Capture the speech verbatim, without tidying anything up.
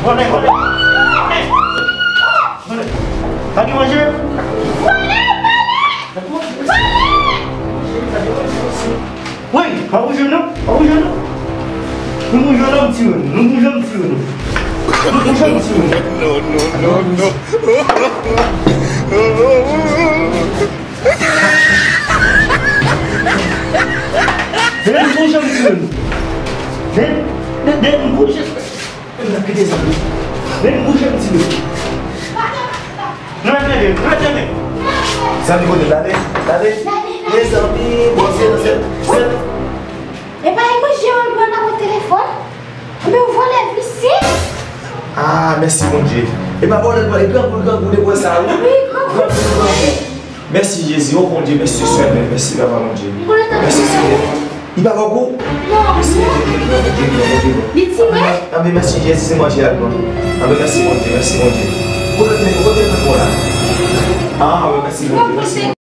Vòlè, vòlè. Vòlè. Pa gen manje? Wi, pa bouje non, pa bouje non. Nou bouje non, m tiye nou, nou bouje m tiye nou. Nou bouje m tiye nou. Non, non, non, non. Depi nou bouje m tiye nou. Depi, depi nou bouje. Kite zanmi. Men nou bouje m tiye. Nou mèt leve, nou mèt leve. Zanmi kote, lale, lale. Mezanmi, bon, se, se, se. Epa e manje an pran nan telefòn. Anben w vòlè visye. Ah, mèsi Bondye. Epa vòlè, vòlè, grangou, grangou, de bwè sa, wi. Wi, grangou. Grangou, grangou. Mèsi Jezi, o Bondye, mèsi Senyè, mèsi Papa Bondye. Mèsi Senyè. Li pa poko? Non. Mèsi Bondye, Bondye, Bondye, Bondye. Li ti mwen? Anben mèsi Jezi, se manje a l pran. Anben mèsi Bondye, mèsi Bondye. Kote l, kote l pran la? Ah, anben mèsi Bondye, mèsi Bondye.